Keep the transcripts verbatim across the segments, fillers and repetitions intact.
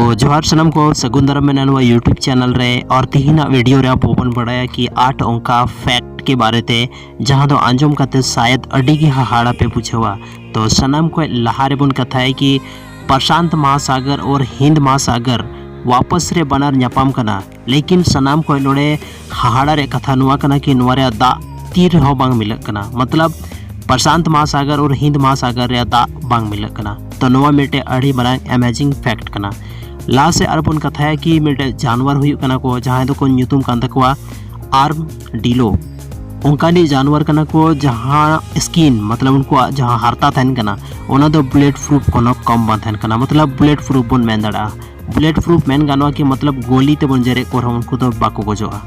ᱛᱚ ᱡᱚᱦᱟᱨ ᱥᱟᱱᱟᱢ ᱠᱚ, ᱥᱟᱹᱜᱩᱱ ᱫᱟᱨᱟᱢ ᱢᱮᱱᱟᱜᱼᱟ ᱱᱚᱣᱟ YouTube ᱪᱮᱱᱮᱞ ᱨᱮ᱾ ᱟᱨ ᱛᱤᱦᱤᱧᱟᱜ ᱵᱷᱤᱰᱤᱭᱳ ᱨᱮ ᱟᱵᱚ ᱵᱚᱱ ᱵᱟᱲᱟᱭᱟ ᱠᱤ ᱟᱴ ᱚᱱᱠᱟ ᱯᱷᱮᱠᱴ ᱠᱮ ᱵᱟᱨᱮ ᱛᱮ, ᱡᱟᱦᱟᱸ ᱫᱚ ᱟᱸᱡᱚᱢ ᱠᱟᱛᱮ ᱥᱟᱭᱮᱫ ᱟᱹᱰᱤ ᱜᱮ ᱦᱟᱦᱟᱲᱟ ᱯᱮ ᱵᱩᱡᱷᱟᱹᱣᱟ᱾ ᱛᱚ ᱥᱟᱱᱟᱢ ᱠᱷᱚᱱ ᱞᱟᱦᱟ ᱨᱮᱵᱚᱱ ᱠᱟᱛᱷᱟᱭᱟ ᱠᱤ ᱯᱨᱚᱥᱟᱱᱛ ᱢᱟᱦᱟᱥᱟᱜᱚᱨ ᱟᱨ ᱦᱤᱱᱫ ᱢᱟᱦᱟᱥᱟᱜᱚᱨ ᱣᱟᱯᱟᱥ ᱨᱮ ᱵᱟᱱᱟᱨ ᱧᱟᱯᱟᱢ ᱠᱟᱱᱟ᱾ ᱞᱮᱠᱤᱱ ᱥᱟᱱᱟᱢ ᱠᱷᱚᱱ ᱱᱚᱰᱮ ᱦᱟᱦᱟᱲᱟ ᱨᱮᱭᱟᱜ ᱠᱟᱛᱷᱟ ᱱᱚᱣᱟ ᱠᱟᱱᱟ ᱠᱤ ᱱᱚᱣᱟ ᱨᱮᱭᱟᱜ ᱫᱟᱜ ᱛᱤ ᱨᱮᱦᱚᱸ ᱵᱟᱝ ᱢᱤᱞᱟᱹᱜ ᱠᱟᱱᱟ᱾ ᱢᱚᱛᱞᱚᱵ ᱯᱨᱚᱥᱟᱱᱛ ᱢᱟᱦᱟᱥᱟᱜᱚᱨ ᱟᱨ ᱦᱤᱱᱫ ᱢᱟᱦᱟᱥᱟᱜᱚᱨ ᱨᱮᱭᱟᱜ ᱫᱟᱜ ᱵᱟᱝ ᱢᱤᱞᱟᱹᱜ ᱠᱟᱱᱟ᱾ ᱛᱚ ᱱᱚᱣᱟ ᱢᱤᱫᱴᱮᱡ ᱟᱹᱰᱤ ᱢᱟᱨᱟᱝ ᱮᱢᱮᱡᱤᱝ ᱯᱷᱮᱠᱴ ᱠᱟᱱᱟ᱾ ᱞᱟᱦᱟ ᱥᱮᱫ ᱟᱨᱵᱚᱱ ᱠᱟᱛᱷᱟᱭᱟ ᱠᱤ ᱢᱤᱫᱴᱮᱡ ᱡᱟᱱᱣᱟᱨ ᱦᱩᱭᱩᱜ ᱠᱟᱱᱟ ᱠᱚ, ᱡᱟᱦᱟᱸᱭ ᱫᱚᱠᱚ ᱧᱩᱛᱩᱢ ᱠᱟᱱ ᱛᱟᱠᱚᱣᱟ ᱟᱨᱢᱰᱤᱞᱳ᱾ ᱚᱱᱠᱟᱱᱤᱡ ᱡᱟᱱᱣᱟᱨ ᱠᱟᱱᱟ ᱠᱚ ᱡᱟᱦᱟᱸ ᱥᱠᱤᱱ, ᱢᱚᱛᱞᱚᱵ ᱩᱱᱠᱩᱣᱟᱜ ᱡᱟᱦᱟᱸ ᱦᱟᱨᱛᱟ ᱛᱟᱦᱮᱱ ᱠᱟᱱᱟ, ᱚᱱᱟ ᱫᱚ ᱵᱩᱞᱮᱴ ᱯᱨᱩᱯ ᱠᱳᱱᱳ ᱠᱚᱢ ᱵᱟᱝ ᱛᱟᱦᱮᱱ ᱠᱟᱱᱟ᱾ ᱢᱚᱛᱞᱚᱵ ᱵᱩᱞᱮᱴ ᱯᱨᱩᱯ ᱵᱚᱱ ᱢᱮᱱ ᱫᱟᱲᱮᱭᱟᱜᱼᱟ᱾ ᱵᱩᱞᱮᱴ ᱯᱨᱩᱯ ᱢᱮᱱ ᱜᱟᱱᱚᱜᱼᱟ ᱠᱤ ᱢᱚᱛᱞᱚᱵ ᱜᱳᱞᱤ ᱛᱮᱵᱚᱱ ᱡᱮᱨᱮᱫ ᱠᱚ ᱨᱮᱦᱚᱸ ᱩᱱᱠᱩ ᱫᱚ ᱵᱟᱠᱚ ᱜᱚᱡᱚᱜᱼᱟ᱾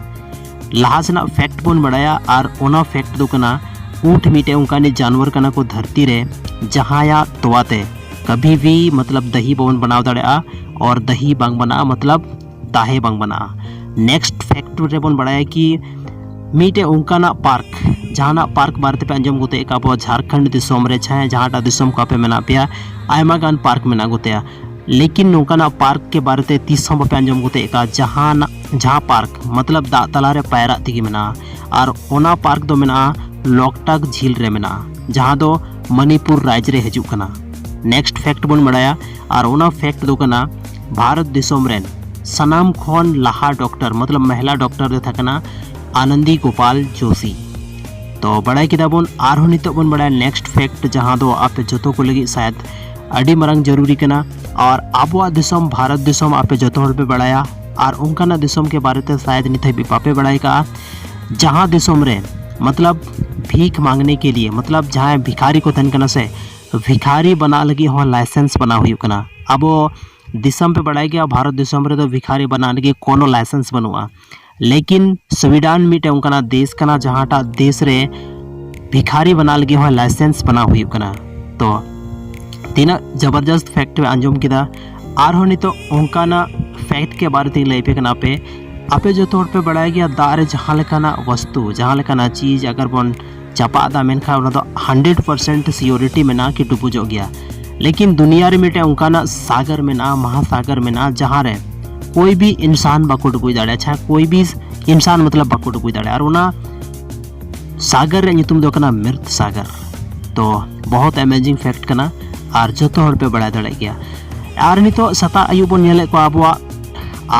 ᱞᱟᱦᱟ ᱥᱮᱱᱟᱜ ᱯᱷᱮᱠᱴ ᱵᱚᱱ ᱵᱟᱲᱟᱭᱟ, ᱟᱨ ᱚᱱᱟ ᱯᱷᱮᱠᱴ ᱫᱚ ᱠᱟᱱᱟ ᱩᱸᱴ ᱢᱤᱫᱴᱮᱡ ᱚᱱᱠᱟᱱᱤᱡ ᱡᱟᱱᱣᱟᱨ ᱠᱟᱱᱟ ᱠᱚ ᱫᱷᱟᱹᱨᱛᱤ ᱨᱮ, ᱡᱟᱦᱟᱸᱭᱟᱜ ᱛᱚᱣᱟ ᱛᱮ ᱠᱟᱵᱷᱤ ᱵᱷᱤ ᱢᱚᱛᱞᱚᱵ ᱫᱟᱦᱤ ᱵᱟᱵᱚᱱ ᱵᱮᱱᱟᱣ ᱫᱟᱲᱮᱭᱟᱜᱼᱟ ᱟᱨ ᱫᱟᱦᱤ ᱵᱟᱝ ᱵᱮᱱᱟᱜᱼᱟ, ᱢᱚᱛᱞᱚᱵ ᱫᱟᱦᱮ ᱵᱟᱝ ᱵᱮᱱᱟᱜᱼᱟ᱾ ᱱᱮᱠᱥᱴ ᱯᱷᱮᱠᱴ ᱨᱮᱵᱚᱱ ᱵᱟᱲᱟᱭᱟ ᱠᱤ ᱢᱤᱫᱴᱮᱡ ᱚᱱᱠᱟᱱᱟᱜ ᱯᱟᱨᱠ, ᱡᱟᱦᱟᱱᱟᱜ ᱯᱟᱨᱠ ᱵᱟᱨᱮ ᱛᱮᱯᱮ ᱟᱸᱡᱚᱢ ᱜᱚᱛᱮ ᱠᱟᱜ ᱟᱵᱚ ᱡᱷᱟᱲᱠᱷᱚᱸᱰ ᱫᱤᱥᱚᱢ ᱨᱮ, ᱪᱟᱦᱮ ᱡᱟᱦᱟᱸᱴᱟᱜ ᱫᱤᱥᱚᱢ ᱠᱚ ᱟᱯᱮ ᱢᱮᱱᱟᱜ ᱯᱮᱭᱟ, ᱟᱭᱢᱟ ᱜᱟᱱ ᱯᱟᱨᱠ ᱢᱮᱱᱟᱜ ᱜᱚᱛᱮᱭᱟ᱾ ᱞᱮᱠᱤᱱ ᱱᱚᱝᱠᱟᱱᱟᱜ ᱯᱟᱨᱠ ᱠᱮ ᱵᱟᱨᱮ ᱛᱮ ᱛᱤᱥ ᱦᱚᱸ ᱵᱟᱯᱮ ᱟᱸᱡᱚᱢ ᱜᱚᱛᱮ ᱠᱟᱜᱼᱟ ᱡᱟᱦᱟᱱᱟᱜ, ᱡᱟᱦᱟᱸ ᱯᱟᱨᱠ ᱢᱚᱛᱞᱚᱵ ᱫᱟᱜ ᱛᱟᱞᱟᱨᱮ ᱯᱟᱭᱨᱟᱜ ᱛᱮᱜᱮ ᱢᱮᱱᱟᱜᱼᱟ᱾ ᱟᱨ ᱚᱱᱟ ᱯᱟᱨᱠ ᱫᱚ ᱢᱮᱱᱟᱜᱼᱟ ᱞᱳᱠᱴᱟᱠ ᱡᱷᱤᱞ ᱨᱮ ᱢᱮᱱᱟᱜᱼᱟ, ᱡᱟᱦᱟᱸ ᱫᱚ ᱢᱚᱱᱤᱯᱩᱨ ᱨᱟᱡᱽ ᱨᱮ ᱦᱤᱡᱩᱜ ᱠᱟᱱᱟ᱾ ᱱᱮᱠᱥᱴ ᱯᱷᱮᱠᱴ ᱵᱚᱱ ᱵᱟᱲᱟᱭᱟ, ᱟᱨ ᱚᱱᱟ ᱯᱷᱮᱠᱴ ᱫᱚ ᱠᱟᱱᱟ ᱵᱷᱟᱨᱚᱛ ᱫᱤᱥᱚᱢ ᱨᱮᱱ ᱥᱟᱱᱟᱢ ᱠᱷᱚᱱ ᱞᱟᱦᱟ ᱰᱚᱠᱴᱚᱨ, ᱢᱚᱛᱞᱚᱵ ᱢᱚᱦᱤᱞᱟ ᱰᱚᱠᱴᱚᱨ ᱫᱚ ᱛᱟᱦᱮᱸ ᱠᱟᱱᱟ ᱟᱱᱚᱱᱫᱤ ᱜᱳᱯᱟᱞ ᱡᱳᱥᱤ᱾ ᱛᱚ ᱵᱟᱲᱟᱭ ᱠᱮᱫᱟ ᱵᱚᱱ᱾ ᱟᱨᱦᱚᱸ ᱱᱤᱛᱚᱜ ᱵᱚᱱ ᱵᱟᱲᱟᱭᱟ ᱱᱮᱠᱥᱴ ᱯᱷᱮᱠᱴ, ᱡᱟᱦᱟᱸ ᱫᱚ ᱟᱯᱮ ᱡᱚᱛᱚ ᱠᱚ ᱞᱟᱹᱜᱤᱫ ᱥᱟᱭᱟᱫ ᱟᱹᱰᱤ ᱢᱟᱨᱟᱝ ᱡᱚᱨᱩᱨᱤ ᱠᱟᱱᱟ᱾ ᱟᱨ ᱟᱵᱚᱣᱟᱜ ᱫᱤᱥᱚᱢ ᱵᱷᱟᱨᱚᱛ ᱫᱤᱥᱚᱢ ᱟᱯᱮ ᱡᱚᱛᱚ ᱦᱚᱲ ᱯᱮ ᱵᱟᱲᱟᱭᱟ, ᱟᱨ ᱚᱱᱠᱟᱱᱟᱜ ᱫᱤᱥᱚᱢ ᱠᱮ ᱵᱟᱨᱮ ᱛᱮ ᱥᱟᱭᱟᱫ ᱱᱤᱛ ᱦᱟᱹᱵᱤᱡ ᱵᱟᱯᱮ ᱵᱟᱲᱟᱭ ᱠᱟᱜᱼᱟ, ᱡᱟᱦᱟᱸ ᱫᱤᱥᱚᱢ ᱨᱮ ᱢᱚᱛᱞᱚᱵ ᱵᱷᱤᱠ ᱢᱟᱝᱜᱽᱱᱮ ᱠᱮ ᱞᱤᱭᱮ, ᱢᱚᱛᱞᱚᱵ ᱡᱟᱦᱟᱸᱭ ᱵᱷᱤᱠᱷᱟᱨᱤ ᱠᱚ ᱛᱟᱦᱮᱱ ᱠᱟᱱᱟ ᱥᱮ, ᱵᱷᱤᱠᱷᱟᱨᱤ ᱵᱮᱱᱟᱜ ᱞᱟᱹᱜᱤᱫ ᱦᱚᱸ ᱞᱟᱭᱥᱮᱱᱥ ᱵᱮᱱᱟᱣ ᱦᱩᱭᱩᱜ ᱠᱟᱱᱟ᱾ ᱟᱵᱚ ᱫᱤᱥᱚᱢ ᱯᱮ ᱵᱟᱲᱟᱭ ᱜᱮᱭᱟ, ᱵᱷᱟᱨᱚᱛ ᱫᱤᱥᱚᱢ ᱨᱮᱫᱚ ᱵᱷᱤᱠᱷᱟᱨᱤ ᱵᱮᱱᱟᱜ ᱞᱟᱹᱜᱤᱫ ᱠᱳᱱᱳ ᱞᱟᱭᱥᱮᱱᱥ ᱵᱟᱹᱱᱩᱜᱼᱟ᱾ ᱞᱮᱠᱤᱱ ᱥᱩᱭᱰᱟᱱ ᱢᱤᱫᱴᱮᱱ ᱚᱱᱠᱟᱱᱟᱜ ᱫᱮᱥ ᱠᱟᱱᱟ ᱡᱟᱦᱟᱸᱴᱟᱜ ᱫᱮᱥ ᱨᱮ ᱵᱷᱤᱠᱷᱟᱨᱤ ᱵᱮᱱᱟᱣ ᱞᱟᱹᱜᱤᱫ ᱦᱚᱸ ᱞᱟᱭᱥᱮᱱᱥ ᱵᱮᱱᱟᱣ ᱦᱩᱭᱩᱜ ᱠᱟᱱᱟ᱾ ᱛᱚ ᱛᱤᱱᱟᱹᱜ ᱡᱚᱵᱚᱨᱡᱚᱥᱛ ᱯᱷᱮᱠᱴ ᱯᱮ ᱟᱸᱡᱚᱢ ᱠᱮᱫᱟ᱾ ᱟᱨᱦᱚᱸ ᱱᱤᱛᱚᱜ ᱚᱱᱠᱟᱱᱟᱜ ᱯᱷᱮᱠᱴ ᱠᱮ ᱵᱟᱨᱮ ᱛᱮᱧ ᱞᱟᱹᱭ ᱟᱯᱮ ᱠᱟᱱᱟ᱾ ᱟᱯᱮ ᱟᱯᱮ ᱡᱚᱛᱚ ᱦᱚᱲ ᱯᱮ ᱵᱟᱲᱟᱭ ᱜᱮᱭᱟ ᱫᱟᱜ ᱨᱮ ᱡᱟᱦᱟᱸ ᱞᱮᱠᱟᱱᱟᱜ ᱵᱚᱥᱛᱩ, ᱡᱟᱦᱟᱸ ᱞᱮᱠᱟᱱᱟᱜ ᱪᱤᱡᱽ ᱟᱜᱟᱨ ᱵᱚᱱ ᱪᱟᱯᱟᱫ ᱫᱟ, ᱢᱮᱱᱠᱷᱟᱱ ᱚᱱᱟ ᱫᱚ ᱦᱟᱱᱰᱨᱮᱰ ᱯᱟᱨᱥᱮᱱᱴ ᱥᱤᱭᱳᱨᱤᱴᱤ ᱢᱮᱱᱟᱜᱼᱟ ᱠᱤ ᱰᱩᱵᱩᱡᱚᱜ ᱜᱮᱭᱟ᱾ ᱞᱮᱠᱤᱱ ᱫᱩᱱᱤᱭᱟᱹ ᱨᱮ ᱢᱤᱫᱴᱮᱱ ᱚᱱᱠᱟᱱᱟᱜ ᱥᱟᱜᱚᱨ ᱢᱮᱱᱟᱜᱼᱟ, ᱢᱟᱦᱟᱥᱟᱜᱚᱨ ᱢᱮᱱᱟᱜᱼᱟ, ᱡᱟᱦᱟᱸ ᱨᱮ ᱠᱳᱭ ᱵᱷᱤ ᱤᱱᱥᱟᱱ ᱵᱟᱠᱚ ᱰᱩᱵᱩᱡ ᱫᱟᱲᱮᱭᱟᱜᱼᱟ᱾ ᱟᱪᱪᱷᱟ, ᱠᱳᱭ ᱵᱷᱤ ᱤᱱᱥᱟᱱ ᱢᱚᱛᱞᱚᱵ ᱵᱟᱠᱚ ᱰᱩᱵᱩᱡ ᱫᱟᱲᱮᱭᱟᱜᱼᱟ᱾ ᱟᱨ ᱚᱱᱟ ᱥᱟᱜᱚᱨ ᱨᱮᱭᱟᱜ ᱧᱩᱛᱩᱢ ᱫᱚ ᱠᱟᱱᱟ ᱢᱨᱤᱛ ᱥᱟᱜᱚᱨ᱾ ᱛᱚ ᱵᱚᱦᱚᱛ ᱮᱢᱮᱡᱤᱝ ᱯᱷᱮᱠᱴ ᱠᱟᱱᱟ ᱟᱨ ᱡᱚᱛᱚ ᱦᱚᱲ ᱯᱮ ᱵᱟᱲᱟᱭ ᱫᱟᱲᱮᱭᱟᱜ ᱜᱮᱭᱟ᱾ ᱟᱨ ᱱᱤᱛᱚᱜ ᱥᱮᱛᱟᱜ ᱟᱹᱭᱩᱵ ᱵᱚᱱ ᱧᱮᱞᱮᱫ ᱠᱚᱣᱟ ᱟᱵᱚᱣᱟᱜ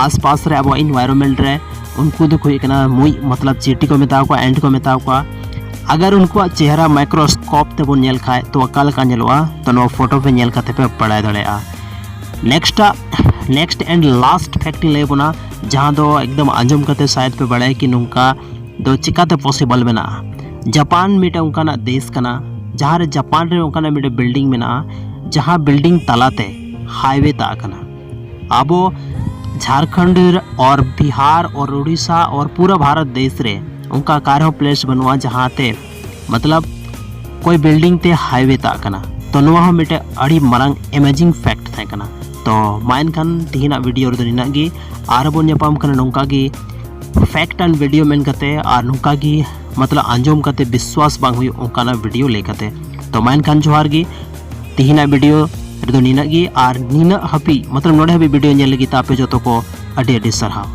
ᱟᱥᱯᱟᱥ ᱨᱮ, ᱟᱵᱚᱣᱟᱜ ᱤᱱᱵᱷᱟᱭᱨᱚᱱᱢᱮᱱᱴ ᱨᱮ ᱩᱱᱠᱩ ᱫᱚᱠᱚ ᱦᱩᱭᱩᱜ ᱠᱟᱱᱟ ᱢᱩᱡ, ᱢᱚᱛᱞᱚᱵ ᱪᱤᱴᱤ ᱠᱚ ᱢᱮᱛᱟᱣ ᱠᱚᱣᱟ, ᱮᱱᱴ ᱠᱚ ᱢᱮᱛᱟᱣ ᱠᱚᱣᱟ᱾ ᱟᱜᱟᱨ ᱩᱱᱠᱩᱣᱟᱜ ᱪᱮᱦᱨᱟ ᱢᱟᱭᱠᱨᱳᱥᱠᱳᱯ ᱛᱮᱵᱚᱱ ᱧᱮᱞ ᱠᱷᱟᱡ ᱛᱚ ᱚᱠᱟ ᱞᱮᱠᱟ ᱧᱮᱞᱚᱜᱼᱟ? ᱛᱚ ᱱᱚᱣᱟ ᱯᱷᱳᱴᱳ ᱯᱮ ᱧᱮᱞ ᱠᱟᱛᱮ ᱯᱮ ᱵᱟᱲᱟᱭ ᱫᱟᱲᱮᱭᱟᱜᱼᱟ᱾ ᱱᱮᱠᱥᱴᱟᱜ, ᱱᱮᱠᱥᱴ ᱮᱱᱰ ᱞᱟᱥᱴ ᱯᱷᱮᱠᱴ ᱤᱧ ᱞᱟᱹᱭ ᱵᱚᱱᱟ, ᱡᱟᱦᱟᱸ ᱫᱚ ᱮᱠᱫᱚᱢ ᱟᱸᱡᱚᱢ ᱠᱟᱛᱮ ᱥᱟᱭᱮᱫ ᱯᱮ ᱵᱟᱲᱟᱭᱟ ᱠᱤ ᱱᱚᱝᱠᱟ ᱫᱚ ᱪᱤᱠᱟᱛᱮ ᱯᱚᱥᱤᱵᱚᱞ ᱢᱮᱱᱟᱜᱼᱟ᱾ ᱡᱟᱯᱟᱱ ᱢᱤᱫᱴᱮᱱ ᱚᱱᱠᱟᱱᱟᱜ ᱫᱮᱥ ᱠᱟᱱᱟ, ᱡᱟᱦᱟᱸ ᱨᱮ ᱡᱟᱯᱟᱱ ᱨᱮ ᱚᱱᱠᱟᱱᱟᱜ ᱢᱤᱫᱴᱮᱱ ᱵᱤᱞᱰᱤᱝ ᱢᱮᱱᱟᱜᱼᱟ, ᱡᱟᱦᱟᱸ ᱵᱤᱞᱰᱤᱝ ᱛᱟᱞᱟᱛᱮ ᱦᱟᱭᱣᱮ ᱛᱟᱜ ᱠᱟᱱᱟ᱾ ᱟᱵᱚ ᱡᱷᱟᱲᱠᱷᱚᱸᱰ ᱟᱨ ᱵᱤᱦᱟᱨ ᱟᱨ ᱩᱲᱤᱥᱥᱟ ᱟᱨ ᱯᱩᱨᱟᱹ ᱵᱷᱟᱨᱚᱛ ᱫᱮᱥ ᱨᱮ ᱚᱱᱠᱟ ᱚᱠᱟ ᱨᱮᱦᱚᱸ ᱯᱞᱮᱥ ᱵᱟᱹᱱᱩᱜᱼᱟ ᱡᱟᱦᱟᱸᱛᱮ ᱢᱚᱛᱞᱚᱵ ᱠᱳᱭ ᱵᱤᱞᱰᱤᱝ ᱛᱮ ᱦᱟᱭᱣᱮ ᱛᱟᱜ ᱠᱟᱱᱟ᱾ ᱛᱚ ᱱᱚᱣᱟ ᱦᱚᱸ ᱢᱤᱫᱴᱮᱡ ᱟᱹᱰᱤ ᱢᱟᱨᱟᱝ ᱮᱢᱮᱡᱤᱝ ᱯᱷᱮᱠᱴ ᱛᱟᱦᱮᱸ ᱠᱟᱱᱟ᱾ ᱛᱚ ᱢᱟ ᱮᱱᱠᱷᱟᱱ ᱛᱤᱦᱤᱧᱟᱜ ᱵᱷᱤᱰᱤᱭᱳ ᱨᱮᱫᱚ ᱱᱤᱱᱟᱹᱜ ᱜᱮ᱾ ᱟᱨ ᱵᱚᱱ ᱧᱟᱯᱟᱢ ᱠᱟᱱᱟ ᱱᱚᱝᱠᱟ ᱜᱮ ᱯᱷᱮᱠᱴ ᱟᱱ ᱵᱷᱤᱰᱤᱭᱳ ᱢᱮᱱ ᱠᱟᱛᱮ, ᱟᱨ ᱱᱚᱝᱠᱟ ᱜᱮ ᱢᱚᱛᱞᱚᱵ ᱟᱸᱡᱚᱢ ᱠᱟᱛᱮ ᱵᱤᱥᱣᱟᱥ ᱵᱟᱝ ᱦᱩᱭᱩᱜ ᱚᱱᱠᱟᱱᱟᱜ ᱵᱷᱤᱰᱤᱭᱳ ᱞᱟᱹᱭ ᱠᱟᱛᱮ᱾ ᱛᱚ ᱢᱟ ᱮᱱᱠᱷᱟᱱ ᱡᱚᱦᱟᱨ ᱜᱮ᱾ ᱛᱤᱦᱤᱧᱟᱜ ᱵᱷᱤᱰᱤᱭᱳ ᱨᱮᱫᱚ ᱱᱤᱱᱟᱹᱜ ᱜᱮ, ᱟᱨ ᱱᱤᱱᱟᱹᱜ ᱦᱟᱹᱵᱤᱡ ᱢᱚᱛᱞᱚᱵ ᱱᱚᱰᱮ ᱦᱟᱹᱵᱤᱡ ᱵᱷᱤᱰᱤᱭᱳ ᱧᱮᱞ ᱞᱟᱹᱜᱤᱫ ᱛᱮ ᱟᱯᱮ ᱡᱚᱛᱚ ᱠᱚ ᱟᱹᱰᱤ ᱟᱹᱰᱤ ᱥᱟᱨᱦᱟᱣ᱾